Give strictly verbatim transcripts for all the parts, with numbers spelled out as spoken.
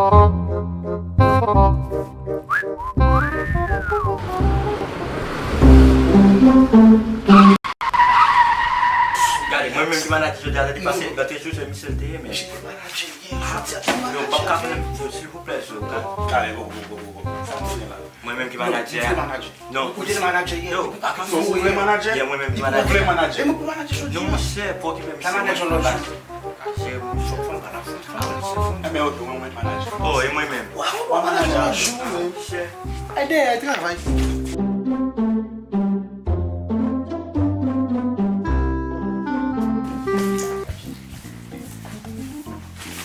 Gade, mwen menm ki manadjè jodi a, lè te pase, lòt jou se misye l te ye, men. Yo, pa ka fè, silvouplè, silvouplè. Mwen menm ki manadjè a. Non. Ou te manadjè yè. Yo, ou vle manadjè? Yè, mwen menm ki manadjè. Ou vle manadjè? E mwen pou manadjè jodi a. Non, monchè, pa okipe m. Ka manadjè yon lòt jou. Chè, monchè, fò n pa nan fon. Enben, ok, mwen, mwen manadjè. Oh, e mwen menm. Wa manadjè yon lòt jou, men. Ay, dèyè, travay.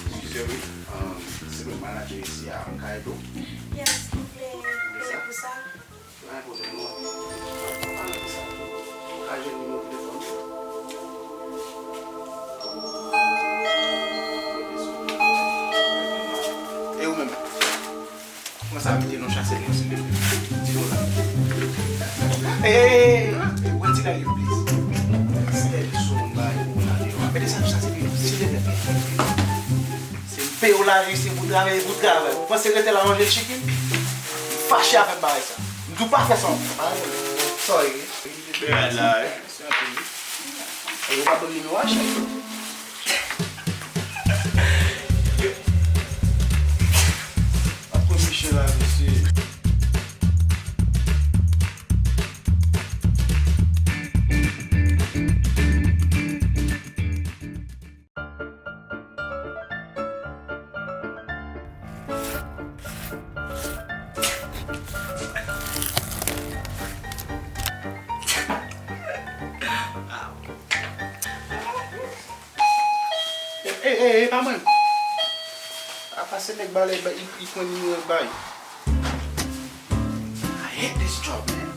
Eskize wi, um, se mwen manadjè isi a, m ka ede w? Yes, m vle peye pou sa. Pa gen pwoblèm non. Pa gen pwoblèm. Ou ka jwenn nimewo telefòn mwen. E ou menm? Kòman sa mete non chase li silvouplè? Ti dola. Ey, ey, ey, ey, pran ti lè li, please. Stèl sou moun bagay pou moun ale yo. Mete sa chase li silvouplè. Se m peye w lajan isi pou travay, pou travay. Ou panse rete la manje chicken? M fache avèk bagay sa. M di w pa fè sa ankò. Sorry. Bad la, eh. Mèsi anpil wi. Yo pa ban m nimewo a, chèf. Ap konn Michel la, mesye. Ey, ey, ey, pa mwen. Apa se nèg balè, ba, li, li pran nimewo bay. I hate this job, man.